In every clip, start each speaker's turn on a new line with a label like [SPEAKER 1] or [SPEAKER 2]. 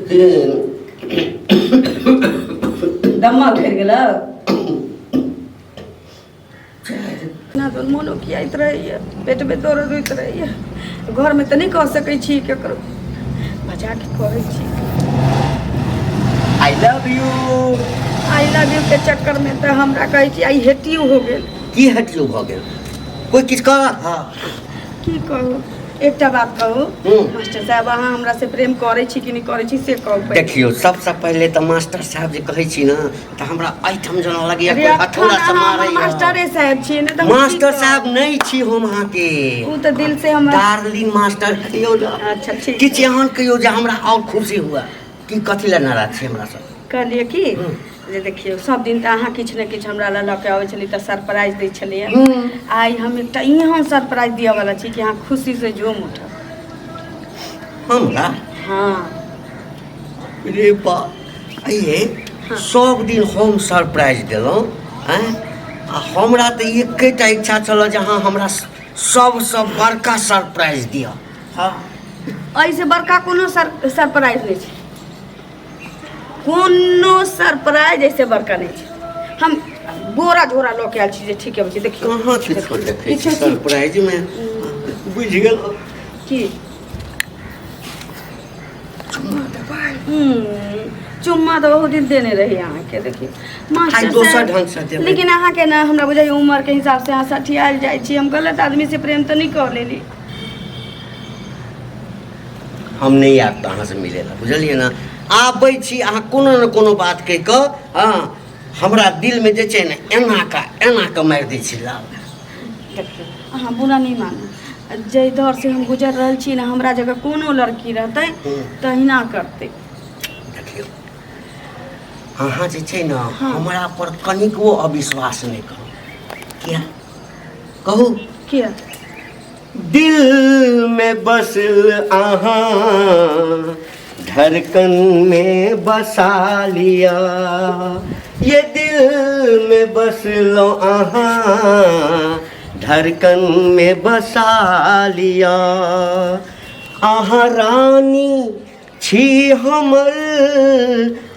[SPEAKER 1] तीन।
[SPEAKER 2] दम्मा उखड़ि गेलौ ना तऽ मोनो खियाइत रहैए, पेटमे दर्द होइत रहैए। घरमे तऽ नहि कह सकै छी ककरो, बजा के कहै छी।
[SPEAKER 1] I love you.
[SPEAKER 2] I love you के चक्करमे तऽ हमरा कहै छी I hate you हो गेल।
[SPEAKER 1] की हेट यू भऽ गेल? कोइ किछु कहलक? हँ।
[SPEAKER 2] की कहू, एकटा बात कहू मास्टर साहब, अहाँ हमरा से प्रेम करै छी कि नहि करै छी से कहू पहिले।
[SPEAKER 1] देखियौ, सबसँ पहिले तऽ मास्टर साहब जे कहै छी ने तऽ हमरा एहिठाम जेना लगैया
[SPEAKER 2] अरे
[SPEAKER 1] कोई
[SPEAKER 2] अखन
[SPEAKER 1] हथौड़ा से
[SPEAKER 2] अहाँ हमर
[SPEAKER 1] मारैया।
[SPEAKER 2] मास्टरे साहब छी ने तऽ हम की
[SPEAKER 1] मास्टर
[SPEAKER 2] कहब?
[SPEAKER 1] साहब नहि छी हम अहाँके।
[SPEAKER 2] ओ तऽ दिल से हमरा
[SPEAKER 1] डार्लिंग मास्टर कहियौ ने।
[SPEAKER 2] अच्छा ठीक।
[SPEAKER 1] किछु एहन कहियौ जे हमरा आओर खुशी हुए। की कथी लए नाराज छी हमरा से?
[SPEAKER 2] कहलियै कि जे देखियौ, सब दिन तऽ अहाँ किछु ने किछु हमरा लए लऽ के अबै छलियै तऽ सरप्राइज दै छलियै। आइ हम एकटा एहन सरप्राइज दिअ वाला छी कि अहाँ खुशी से झूम उठब।
[SPEAKER 1] हमरा?
[SPEAKER 2] हाँ।
[SPEAKER 1] रे बा, ये सब दिन हम सरप्राइज देलहुँ आँय, आ हमरा तऽ एकेटा इच्छा छल जे अहाँ हमरा सबसँ बड़का सरप्राइज दिअ।
[SPEAKER 2] हाँ, एहिसँ बड़का कोनो सरप्राइज नहि छै। कोनो सरप्राइज एहिसँ बड़का नहि छै। हम बोरा झोरा लऽ के आयल छी जे ठीके छै। देखियौ।
[SPEAKER 1] कहाँ किछो देखै छी?
[SPEAKER 2] किछो
[SPEAKER 1] सरप्राइज मे बुझि गेल।
[SPEAKER 2] की चुम्मा तऽ बहुत दिन देने रही अहाँके। देखियौ मास्टर
[SPEAKER 1] आइ दोसर
[SPEAKER 2] साहब,
[SPEAKER 1] ढंगसँ देबै।
[SPEAKER 2] लेकिन अहाँके ने हमरा बुझाइए उमरके हिसाबसँ अहाँ सठियायल जाइ छी। हम गलत आदमीसँ प्रेम तऽ नहि कऽ लेली?
[SPEAKER 1] हम नहि आयब तऽ अहाँसँ मिलै लए, बुझलियै ने? आबै छी अहाँ कोनो ने कोनो बात कहि कऽ, हँ, हमरा दिलमे जे छै ने एना कऽ एना कऽ मारि दै छी लाल।
[SPEAKER 2] देखियौ, अहाँ बुरा नहि मानू, जाहि दौरसँ हम गुजरि रहल छी ने, हमरा जगह कोनो लड़की रहतै तहिना करतै।
[SPEAKER 1] देखियौ, अहाँ जे छै ने हमरा पर कनिकबो अविश्वास नहि करू। किया कहू?
[SPEAKER 2] किया?
[SPEAKER 1] दिल में बसल अहाँ, धड़कन में बसा लिया। ये दिल में बसलो अहाँ, धड़कन में बसा लिया। अहाँ रानी छी हमर,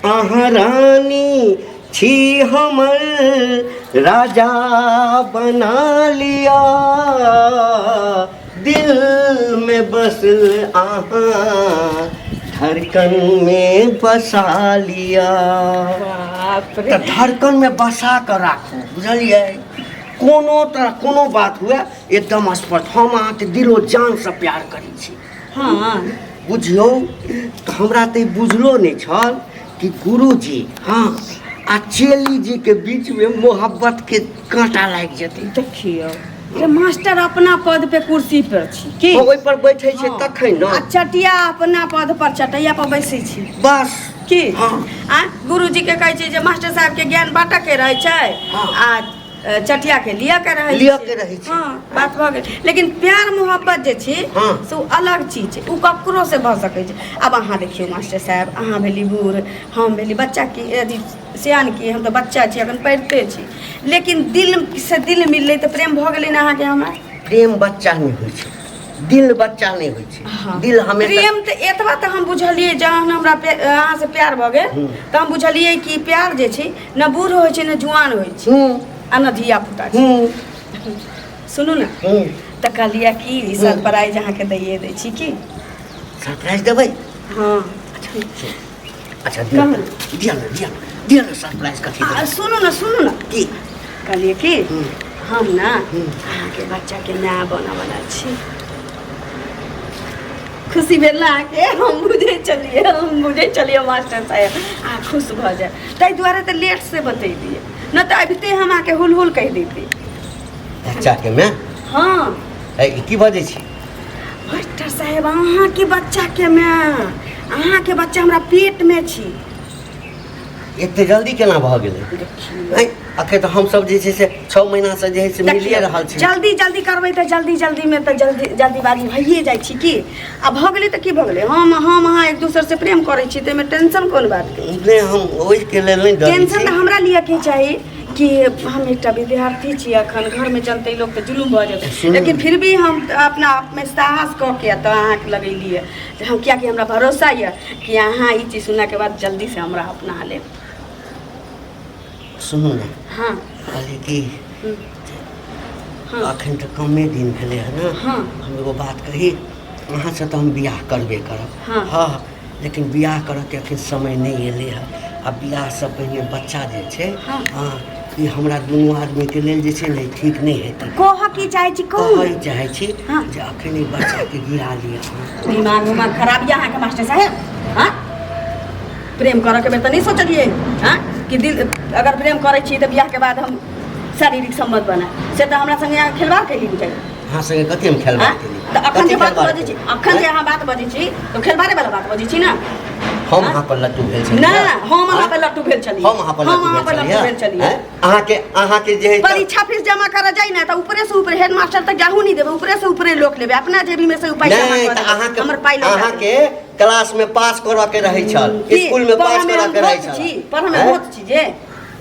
[SPEAKER 1] अहाँ रानी छी हमर, राजा बना लिया। दिल में बसल अहाँ, धड़कन में बसा लिया।
[SPEAKER 2] बाप रे।
[SPEAKER 1] तऽ धड़कन में बसा कऽ राखू, बुझलियै? कोनो तरह कोनो बात हुए, एकदम स्पष्ट, हम अहाँके दिलो जानसँ प्यार करै छी। बुझियौ तऽ हमरा तऽ ई बुझलो नहि छल कि गुरुजी, हँ, आ चेली जी के बीचमे मोहब्बतके काँटा लागि जेतै।
[SPEAKER 2] देखियौ जे मास्टर अपना पद पे कुर्सी पर छी की
[SPEAKER 1] ओहि पर बैठे छै तखन ने।
[SPEAKER 2] आ चटिया अपना पद पर चटैया पर बैसै छी।
[SPEAKER 1] बस।
[SPEAKER 2] की?
[SPEAKER 1] हँ।
[SPEAKER 2] आ गुरुजी के कहै छै जे मास्टर साहब के ज्ञान बाँटऽ के रहै छै आ चटिया के लिअ के रहै
[SPEAKER 1] लिअ
[SPEAKER 2] छै।
[SPEAKER 1] के रहै छै।
[SPEAKER 2] हँ, बात भऽ गेल। लेकिन प्यार मोहब्बत जे छै से ओ अलग चीज छै, ओ ककरो से भऽ सकै छै। आब अहाँ देखियौ मास्टर साहेब, अहाँ भेली बूढ़, हम भेली बच्चा, की अथी सियान की, हम तऽ बच्चा छी, अखन पढ़िते छी, लेकिन दिल से दिल मिललै तऽ प्रेम भऽ गेलै ने अहाँके हमरा।
[SPEAKER 1] प्रेम बच्चा नहि होइ छै, दिल बच्चा नहि होइ छै। दिल हमेशा
[SPEAKER 2] प्रेम तऽ एतबा तऽ हम बुझलियै, जहन हमरा अहाँसँ प्यार भऽ गेल तऽ हम बुझलियै कि प्यार जे छै ने बूढ़ होइ छै, ने जुआन होइ छै आ ने धिया पुता छै। सुनू ने। तऽ कहलियै कि ई सरप्राइज अहाँके दैए दै छी की।
[SPEAKER 1] सरप्राइज देबै?
[SPEAKER 2] हँ।
[SPEAKER 1] अच्छा, दिअ।
[SPEAKER 2] कहू।
[SPEAKER 1] दिअ ने, दिअ ने, दिअ ने सरप्राइज कथी
[SPEAKER 2] आ,
[SPEAKER 1] देबै?
[SPEAKER 2] सुनू ने, सुनू ने।
[SPEAKER 1] की?
[SPEAKER 2] कहलियै कि हम ने अहाँके बच्चाके माय बनऽवला छी। खुशी भेल ने अहाँके? हम बुझै छलियै, हम बुझै छलियै मास्टर साहेब, अहाँ खुश भऽ जाय, ताहि दुआरे तऽ लेटसँ बतेलियै, नहि तऽ अबिते हम अहाँके हुल हुल कहि दैती।
[SPEAKER 1] बच्चाके माय?
[SPEAKER 2] हँ।
[SPEAKER 1] है, ई की बजै छी?
[SPEAKER 2] मास्टर साहेब, अहाँके बच्चाके माय, अहाँके बच्चा हमरा पेटमे छी।
[SPEAKER 1] एते जल्दी केना भऽ गेलै?
[SPEAKER 2] देखियौ।
[SPEAKER 1] नहीं, अखन तऽ हमसब जे छै से 6 महीनासँ जे है से मिलिए रहल छी।
[SPEAKER 2] जल्दी जल्दी करबै तऽ जल्दी जल्दीमे तऽ जल्दी जल्दीबाजी भइए जाइ छी की। आ भऽ गेलै तऽ की भऽ गेलै? हम अहाँ एक दोसरसँ प्रेम करै छी, ताहिमे टेंशन कोन बातके?
[SPEAKER 1] नहि, हम ओहिके लेल नहि डरै
[SPEAKER 2] टेंशन
[SPEAKER 1] छी।
[SPEAKER 2] तऽ हमरा लिअ के चाही कि हम एकटा विद्यार्थी छी, अखन घरमे जनतै लोक तऽ जुलुम भऽ जेतै।
[SPEAKER 1] सुनू।
[SPEAKER 2] लेकिन फिर भी हम अपना आपमे साहस कऽ के तऽ अहाँके लगेलियै जे हम, कियाकि हमरा भरोसा यऽ कि अहाँ ई चीज सुनलाके बाद जल्दीसँ हमरा अपना लेब।
[SPEAKER 1] सुनू ने।
[SPEAKER 2] हँ।
[SPEAKER 1] कहलियै कि
[SPEAKER 2] हँ।
[SPEAKER 1] अखन तऽ कमे दिन भेलै हँ ने।
[SPEAKER 2] हँ।
[SPEAKER 1] हम एगो बात कही, अहाँसँ तऽ हम बियाह करबे करब।
[SPEAKER 2] हँ।
[SPEAKER 1] हँ, लेकिन बियाह करऽके अखन समय नहि एलै हँ। आ बियाहसँ पहिने बच्चा जे छै,
[SPEAKER 2] हँ।
[SPEAKER 1] हँ, ई हमरा दुनू आदमीके लेल जे छै ने ठीक नहि हेतै।
[SPEAKER 2] कहऽ की चाहै छी, कहू
[SPEAKER 1] कहै
[SPEAKER 2] ने।
[SPEAKER 1] चाहै छी
[SPEAKER 2] हँ।
[SPEAKER 1] जे अखन ई बच्चाके गिरा लिअ अहाँ।
[SPEAKER 2] दिमाग उमाग खराब यऽ अहाँके मास्टर साहेब? हँ, प्रेम करऽके बेर तऽ नहि सोचलियै हँ कि दिल अगर प्रेम करै छी तऽ बियाहके बाद हम शारीरिक सम्बन्ध बनाए, से तऽ हमरा संगे अहाँ खेलबाड़ कैली बुझाइ।
[SPEAKER 1] अहाँ संगे कथी हम खेलबाड़
[SPEAKER 2] आँय?
[SPEAKER 1] केली?
[SPEAKER 2] तऽ अखन
[SPEAKER 1] कथी
[SPEAKER 2] जे बात
[SPEAKER 1] खेलबाड़
[SPEAKER 2] बजै छी,
[SPEAKER 1] केली?
[SPEAKER 2] अखन जे अहाँ बात बजै छी तऽ खेलबाड़े वाला बात बजै छी ने?
[SPEAKER 1] हम अहाँ पर लट्टू भेल छलियै?
[SPEAKER 2] ना, हम अहाँ पर लट्टू भेल छलियै।
[SPEAKER 1] हम अहाँ पर
[SPEAKER 2] हम
[SPEAKER 1] लट्टू
[SPEAKER 2] अहाँ पर
[SPEAKER 1] भेल
[SPEAKER 2] लट्टू भेल
[SPEAKER 1] छलियै?
[SPEAKER 2] छलियै।
[SPEAKER 1] आँय? अहाँके जे है तऽ-
[SPEAKER 2] परीक्षा फीस जमा करऽ जाइ ने तऽ ऊपरे से ऊपरे हेडमास्टर तक जाहू नहीं देबै, ऊपरे से ऊपरे लोक लेबै, अपना जेबी में से उ पाइ जमा
[SPEAKER 1] नहि
[SPEAKER 2] कऽ
[SPEAKER 1] तऽ
[SPEAKER 2] देबै।
[SPEAKER 1] अहाँके
[SPEAKER 2] हमर पाइ लौटा देबै।
[SPEAKER 1] अहाँके क्लास में पास करऽ के रहै छल,
[SPEAKER 2] की?
[SPEAKER 1] स्कूल में पास
[SPEAKER 2] पढ़ऽमे
[SPEAKER 1] करऽ
[SPEAKER 2] हम
[SPEAKER 1] के रहै
[SPEAKER 2] बहुत
[SPEAKER 1] छल।
[SPEAKER 2] छी, पढ़ऽमे
[SPEAKER 1] आँय?
[SPEAKER 2] बहुत छी जे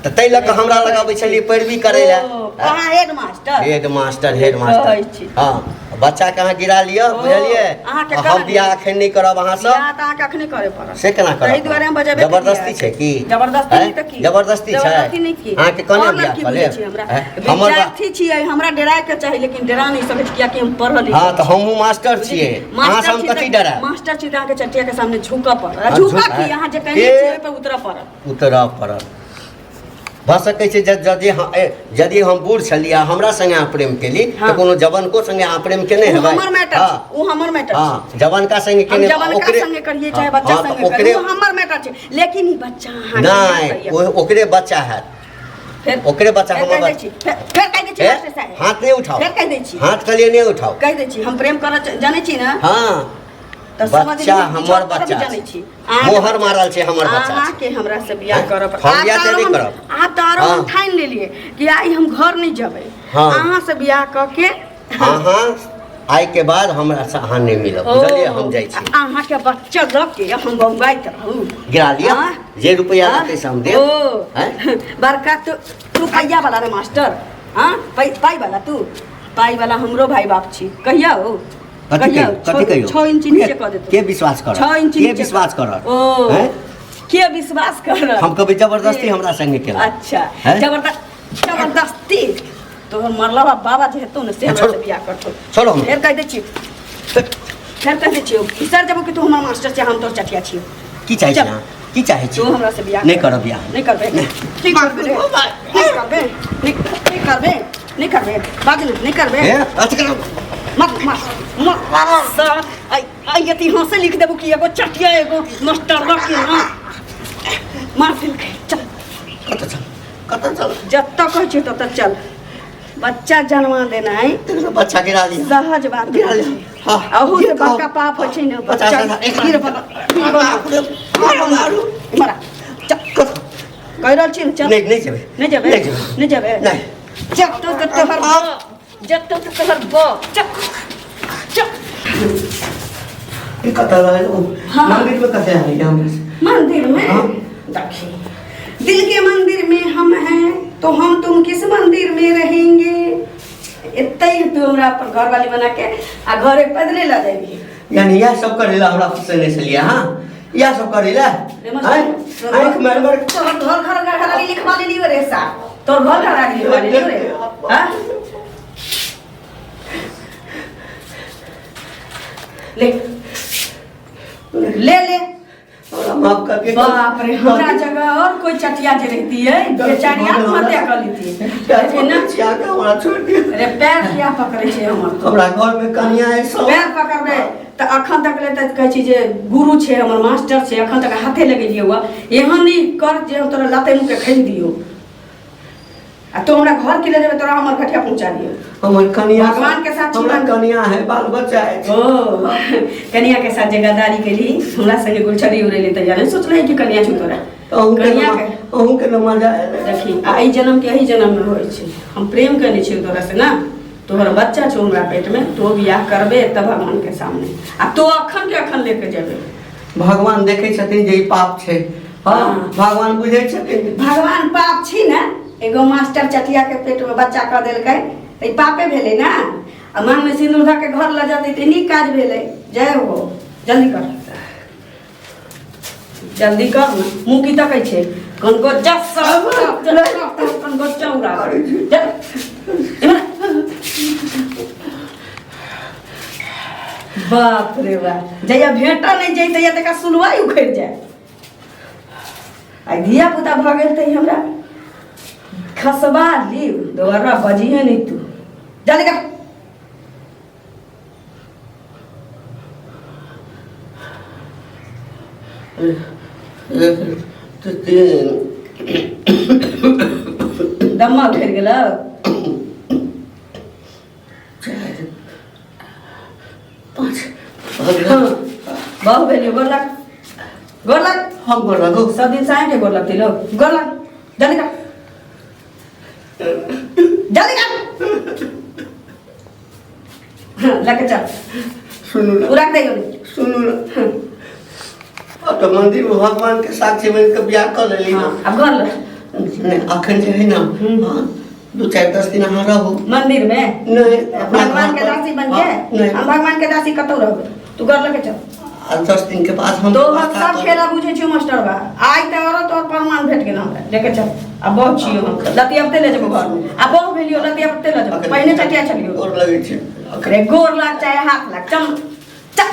[SPEAKER 1] तऽ ताहि लऽ कऽ हमरा लग अबै छलियै पैरवी करै लए।
[SPEAKER 2] ओ, अहाँ head master?
[SPEAKER 1] Head master, head master.
[SPEAKER 2] कहै छी।
[SPEAKER 1] हँ, बच्चाके अहाँ गिरा लिअ।
[SPEAKER 2] ओ,
[SPEAKER 1] बुझलियै?
[SPEAKER 2] अहाँके
[SPEAKER 1] आ हम
[SPEAKER 2] करऽ
[SPEAKER 1] बियाह एखन नहि करब अहाँसँ।
[SPEAKER 2] बियाह तऽ अहाँके अखने करे पड़त।
[SPEAKER 1] से केना करब?
[SPEAKER 2] ताहि दुआरे हम बजेबे
[SPEAKER 1] जबरदस्ती
[SPEAKER 2] केलियै।
[SPEAKER 1] छै की?
[SPEAKER 2] जबरदस्ती
[SPEAKER 1] आँय?
[SPEAKER 2] नहि तऽ की?
[SPEAKER 1] जबरदस्ती छै?
[SPEAKER 2] जबरदस्ती नहि की?
[SPEAKER 1] अहाँके कहने
[SPEAKER 2] और
[SPEAKER 1] बियाह
[SPEAKER 2] लड़की
[SPEAKER 1] कऽ
[SPEAKER 2] बुझै
[SPEAKER 1] लेब?
[SPEAKER 2] छी हमरा।
[SPEAKER 1] आँय? हमर
[SPEAKER 2] विद्यार्थी छियै, हमरा डराय के चाही, लेकिन डरा नहि सकै छी कियाकि हम पढ़ल लिखल
[SPEAKER 1] हँ, तऽ
[SPEAKER 2] छी।
[SPEAKER 1] हमहूँ मास्टर छियै, अहाँसँ
[SPEAKER 2] मास्टर
[SPEAKER 1] हम
[SPEAKER 2] छी
[SPEAKER 1] कथी
[SPEAKER 2] तऽ
[SPEAKER 1] डरायब?
[SPEAKER 2] मास्टर छी तऽ अहाँके चटिया के सामने झुकऽ पड़त।
[SPEAKER 1] हँ,
[SPEAKER 2] झुकऽ
[SPEAKER 1] झुक-
[SPEAKER 2] की, अहाँ जे कहने
[SPEAKER 1] के?
[SPEAKER 2] छियै ओहि पर उतरऽ पड़त।
[SPEAKER 1] उतरऽ पड़त। भऽ सकै छै जे यदि हम यदि हम बूढ़ छलियै आ हमरा संगे अहाँ प्रेम केली
[SPEAKER 2] हँ।
[SPEAKER 1] तऽ कोनो जवनको संगे अहाँ प्रेम केने
[SPEAKER 2] ओ
[SPEAKER 1] हेबै।
[SPEAKER 2] हमर मैटर
[SPEAKER 1] हँ।
[SPEAKER 2] छै, ओ हमर मैटर छै।
[SPEAKER 1] हँ, जवनका संगे
[SPEAKER 2] हम
[SPEAKER 1] केने
[SPEAKER 2] जवनका
[SPEAKER 1] ओकरे
[SPEAKER 2] संगे करियै चाहे
[SPEAKER 1] हँ,
[SPEAKER 2] बच्चा
[SPEAKER 1] हँ, तऽ
[SPEAKER 2] संगे
[SPEAKER 1] ओकरे
[SPEAKER 2] करियै, ओ हमर मैटर छै, लेकिन ई बच्चा अहाँके
[SPEAKER 1] नहि
[SPEAKER 2] नहि।
[SPEAKER 1] ओकरे बच्चा हैत।
[SPEAKER 2] फेर
[SPEAKER 1] ओकरे बच्चा
[SPEAKER 2] फेर
[SPEAKER 1] हमर
[SPEAKER 2] कहि दै
[SPEAKER 1] बच्चा।
[SPEAKER 2] छी, फेर फेर कहि दै छी
[SPEAKER 1] ए,
[SPEAKER 2] मास्टर साहेब।
[SPEAKER 1] हाथ नहि उठाओ।
[SPEAKER 2] फेर कहि दै छी।
[SPEAKER 1] हाथ कहलियै नहि उठाओ।
[SPEAKER 2] कहि दै छी, हम प्रेम करऽ जानै छी ने।
[SPEAKER 1] हँ।
[SPEAKER 2] तऽ समझ
[SPEAKER 1] बच्चा
[SPEAKER 2] लियौ, किछु
[SPEAKER 1] हमर
[SPEAKER 2] और करऽ भी
[SPEAKER 1] बच्चा
[SPEAKER 2] जानै
[SPEAKER 1] छै।
[SPEAKER 2] छी। अहाँके
[SPEAKER 1] मोहर मारल छै, हमर बच्चा छै।
[SPEAKER 2] अहाँके हमरा से बियाह
[SPEAKER 1] आँय?
[SPEAKER 2] करऽ पड़त।
[SPEAKER 1] हम
[SPEAKER 2] आब
[SPEAKER 1] बियाह
[SPEAKER 2] तऽ
[SPEAKER 1] तऽ
[SPEAKER 2] आरो
[SPEAKER 1] नहि
[SPEAKER 2] हम
[SPEAKER 1] करब।
[SPEAKER 2] आब तऽ आरो हम
[SPEAKER 1] हँ।
[SPEAKER 2] ठानि लेलियै कि आइ हम घर नहि जेबै
[SPEAKER 1] हँ।
[SPEAKER 2] अहाँ से बियाह कऽ के।
[SPEAKER 1] अहाँ आइके बाद हमरा से अहाँ नहि मिलब,
[SPEAKER 2] ओ,
[SPEAKER 1] बुझलियै? हम जाइ छी।
[SPEAKER 2] अहाँके बच्चा लऽ के हम बौआइत रहू?
[SPEAKER 1] गिरा लिअ।
[SPEAKER 2] आँ?
[SPEAKER 1] जे रुपैआ
[SPEAKER 2] आँ?
[SPEAKER 1] रहतै से हम देब।
[SPEAKER 2] ओ
[SPEAKER 1] आँय?
[SPEAKER 2] बड़का तू रुपैआ वाला रे मास्टर। हाँ, पाइ पाइ वाला तू, पाइ वाला। हमरो भाई बाप छी, कहिया हो?
[SPEAKER 1] कथी
[SPEAKER 2] कहिया?
[SPEAKER 1] कहियौ? कथी कहियौ?
[SPEAKER 2] 6 इंच नीचे कऽ देतौ।
[SPEAKER 1] के विश्वास करत?
[SPEAKER 2] 6 इंच
[SPEAKER 1] के
[SPEAKER 2] नीचे
[SPEAKER 1] विश्वास करत?
[SPEAKER 2] ओ
[SPEAKER 1] हैं?
[SPEAKER 2] के विश्वास करत?
[SPEAKER 1] हम कभी जबरदस्ती हमरा संगे केलक?
[SPEAKER 2] अच्छा।
[SPEAKER 1] हैं?
[SPEAKER 2] जबरदस्ती तोहर मरला बाबा जे हेतौ ने से हमरा
[SPEAKER 1] छोड़ो।
[SPEAKER 2] से बियाह करतौ।
[SPEAKER 1] छोड़ो हमरा।
[SPEAKER 2] फेर कहि दै छी, फेर कहि दै छियौ, बिसरि जेबौ कि तू हमर मास्टर छियै, हम तोहर चटिया छियौ।
[SPEAKER 1] की चाहै छी
[SPEAKER 2] चल।
[SPEAKER 1] अहाँ? की चाहै छी?
[SPEAKER 2] तू हमरा से बियाह
[SPEAKER 1] नहि
[SPEAKER 2] कर।
[SPEAKER 1] करब बियाह।
[SPEAKER 2] नहि करबे? की करबे रे? नहि करबे? नहि, नहि करबे? नहि करबे? बाज ने, नहि करबे?
[SPEAKER 1] हे, अथी करू।
[SPEAKER 2] मत मत मत सर, आई आई यति हंसे लिख देबो कि एगो चटिया एगो मास्टर के ना मार देलकै। चल।
[SPEAKER 1] कतऽ चल, कतऽ चल?
[SPEAKER 2] जतऽ कहै छियौ ततऽ चल। बच्चा जन्मा देनाइ
[SPEAKER 1] देखो, बच्चा गिरा लिया।
[SPEAKER 2] सहज बात
[SPEAKER 1] गिरा
[SPEAKER 2] नहि
[SPEAKER 1] लिया।
[SPEAKER 2] छै।
[SPEAKER 1] हाँ,
[SPEAKER 2] अहू
[SPEAKER 1] ये
[SPEAKER 2] से
[SPEAKER 1] कहो।
[SPEAKER 2] बड़का पाप होइ छै ने
[SPEAKER 1] बच्चा
[SPEAKER 2] बच्चा।
[SPEAKER 1] गिर
[SPEAKER 2] गिर
[SPEAKER 1] बाप रे, मारू, मारू।
[SPEAKER 2] मरा चल।
[SPEAKER 1] कतऽ?
[SPEAKER 2] कहि रहल छी ने, चल।
[SPEAKER 1] नहि, नहि जेबै।
[SPEAKER 2] नहि जेबै?
[SPEAKER 1] नहि जेबै।
[SPEAKER 2] नहि जेबै?
[SPEAKER 1] नहि।
[SPEAKER 2] जतऽ तक तोहर ब, जतऽ तक तोहर ब, चल चल।
[SPEAKER 1] ई कतऽ रहल?
[SPEAKER 2] हाँ।
[SPEAKER 1] मंदिर में कतऽ आयल हमरा से?
[SPEAKER 2] मंदिर में?
[SPEAKER 1] हाँ।
[SPEAKER 2] देखिए, दिल के मंदिर में हम हैं तो हम तुम किस मंदिर में रहेंगे? एते ही तू हमरा अपन घरवाली बना के आ घरे पैदले ला जाबी।
[SPEAKER 1] यानी इएह सब करै लए हमरा फंसेने छलियै अहाँ? इएह सब करै लए? आँय? आँखि मारि मारि
[SPEAKER 2] तोहर घर घर घरवाली लिखवा लेलियो रे सा, तोहर घर घरवाली लिखवा लेलियो रे। हाँ, ले ले ले।
[SPEAKER 1] हमरा माफ कर के।
[SPEAKER 2] बाप रे, हमरा जगह और कोई चटिया जे रहती है बेचारी आत्महत्या कर लेती है, लेकिन ना।
[SPEAKER 1] हमरा छोड़ि दियौ।
[SPEAKER 2] अरे पैर किया पकड़ै छै हमर तू?
[SPEAKER 1] हमरा घर में कनिया है सब।
[SPEAKER 2] पैर पकड़बै तऽ अखन तक ले तऽ कहै छी जे गुरु छै हमर, मास्टर छै, अखन तक हाथे लगेलियै हुआ। एहन नहि कर जे हम तोरा लाते मुँहके खसि दियौ आ तू हमरा घर के ले जेबै, तोरा हमर घटिया पहुँचा दियौ।
[SPEAKER 1] हमर कनिया
[SPEAKER 2] भगवान के साथ
[SPEAKER 1] हमरा
[SPEAKER 2] जीवन-
[SPEAKER 1] कनिया है, बाल बच्चा है।
[SPEAKER 2] ओ कनिया के साथ जे गद्दारी केली, हमरा संगे गुलछड़ी उड़ेली, तऽ जाने सोचले कि कनिया छौ तोरा।
[SPEAKER 1] अहूँ के
[SPEAKER 2] कनिया के
[SPEAKER 1] अहूँ के न मजा एलै।
[SPEAKER 2] देखी, आ एहि जन्म के एहि जन्म में होइ छै। हम प्रेम केने छियौ तोरा से ना, तोहर बच्चा छौ हमरा पेट में, तो बियाह करबे तब भगवान के सामने, आ तो अखन के अखन लेके जेबे।
[SPEAKER 1] भगवान देखै छथिन जे ई पाप छै। हाँ।
[SPEAKER 2] हाँ।
[SPEAKER 1] भगवान बुझै छथिन।
[SPEAKER 2] भगवान पाप छी ने। एगो मास्टर चटिया के पेट में बच्चा कऽ देलकै तऽ ई पापे भेलै ने। आ मांग में सिंदूर धऽ के घर लऽ जेतै तऽ नीक काज भेलै। जय हो, जल्दी कर, जल्दी कर ने। मुँह की तकै छै? कनको जस कनको चौरा चल इम्हर। बाप रे बाप, जहिया भेंटा नहि जाइ तहिया तका सुलवाई उखड़ि जाय। आइ धिया पुता भऽ गेल तऽ हमरा खसबा ली, दोबारा बजिहे नहि तू। जल्दी कर।
[SPEAKER 1] एक, तीन।
[SPEAKER 2] दम्मा उखड़ि गेलौ।
[SPEAKER 1] 4, 5 भऽ गेल।
[SPEAKER 2] बहु भेलियौ। गोर लग, गोर लग।
[SPEAKER 1] हम गोर लगू?
[SPEAKER 2] सब दिन साँझ के गोर लगतै लोग। गोर लग, जल्दी कर, जल्दी कर। हाँ, लके चल।
[SPEAKER 1] सुनू ने।
[SPEAKER 2] उ रख दे।
[SPEAKER 1] सुनू ने, अब तऽ मंदिर में भगवान के साक्षी बनि के बियाह कऽ लेली ना।
[SPEAKER 2] हाँ, अब घर ल।
[SPEAKER 1] नहि, अखन जे है ना, हाँ, 2, 4, 10 दिन अहाँ रहू।
[SPEAKER 2] मंदिर में?
[SPEAKER 1] नहि, अपना
[SPEAKER 2] भगवान
[SPEAKER 1] घर
[SPEAKER 2] के
[SPEAKER 1] पर।
[SPEAKER 2] दासी बन
[SPEAKER 1] हाँ,
[SPEAKER 2] के?
[SPEAKER 1] नहि।
[SPEAKER 2] हम भगवान के दासी कतौ रहबै, तू घर लके चल।
[SPEAKER 1] आ 10 दिन के बाद हम
[SPEAKER 2] तो हम
[SPEAKER 1] व्यवस्था
[SPEAKER 2] सब
[SPEAKER 1] करब।
[SPEAKER 2] खेला बुझै छियौ मास्टर बा। आइ तऽ औरो तोहर प्रमाण भेट गेल हमरा। लेके चल, आ बहुत छियौ हम, लतियबते ले जेबो घर। आ बहु भेलियौ, लतियबते ले जेबो।
[SPEAKER 1] अखन
[SPEAKER 2] पहिने चटिया छलियौ।
[SPEAKER 1] गोर लगै छै अखन।
[SPEAKER 2] अरे गोर लाग चाहे हाथ लाग, चल चल।